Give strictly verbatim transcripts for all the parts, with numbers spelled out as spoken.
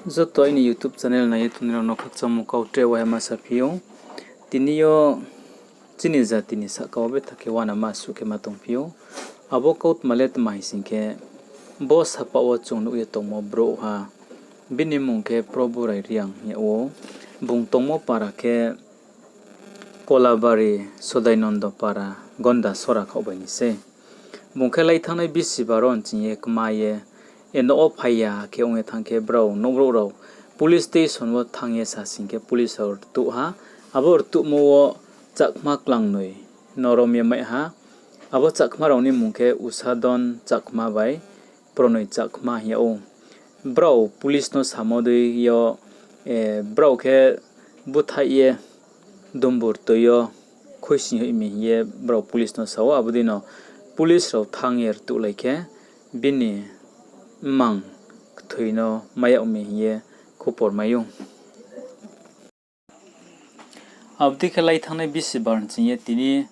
Joto aini YouTube channel nai ye tongnai rao no khakchangmo kau tre waha ma saphi ou. Tini yo chini jati ni sahka wo betha khe uanama suh khe ma tongphi ou. Abo kautma le tma hing sing khe, bo sapaoh wo chung nuh ye tongmo brouhha, bini mmung khe Proburai Reang hing yag ou. Bung tongmo para khe Kolabari, Sodainondo para, Gondasora khaoh bai ni sei. Bung khe laithanngnai bisibar wo nching ye kma ye, e, nouh wo phai ya khe ong ye thanng khe brao nouhbrouh rao police station wo thanng ye sa sing khe police rao rtuh ha. Abo rtuhmo wo chakma klangnoi no rom ye mai ha. Abo chakma rao ni mmung khe Usadon Chakma bai Pronoi Chakma hing yag ou. Brao police no samo dei yo, e, brao khe búthaih ye dumbur toi yo khuisoing hoih mi hing ye brao police no sa ou. Abo dei no police rao thanng ye rtuhlai khe bini mmang kthoi no mai yag mi hing ye khupor mai ou. Abo dei khe laithanngnai bisibar nching ye tini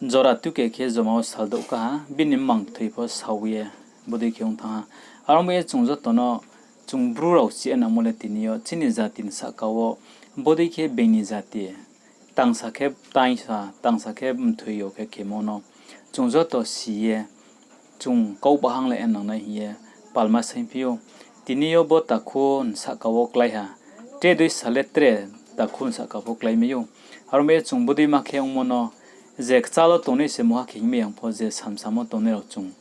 jora tuke khe joma wo saldouh ka ha, bini mmang kthoi pho sao ye bodei khe ong thanng ha. Aro bai ye chung joto no, chung Bru rao chih ye nangmo le tini yo chini jati ni sahka wo bodei khe being ni jati tangsa khe taingsa, tangsa khe mthoi yo khe khemo no chung joto si ye, chung kau bahang le nangnai hing ye palma saingphi ou. Tini yo bo takhu ni sahka wo klái ha, tre dei sa le tre takhu ni sahka pho klái mai ou. Aro bai ye chung bodeima khe ongmo no, je kchal wo tongnai se mungha khe hingmai yang pho, je samsamo tongnai rao chung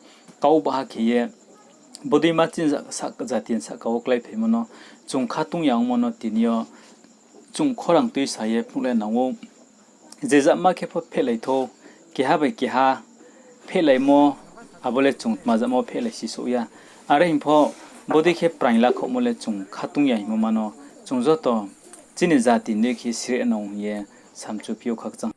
kau baha khe ye, bodeima chini ja-, sa-, jati ni sahka wo kláiphaimo no, chung khatung ya ongmo no tini yo chung khorang tuisa ye phnuh le nang ou. Je jama khe pho phehlai thou, keha bai keha phehlaimo, abo le chung tma jama wo phehlai si souh ya. Are hing pho, bodei khe praing lakhouhmo le chung khatung ya hingmo ma no, chung joto chini jati ni khe sire nang hing ye samchuphi ou khakchang.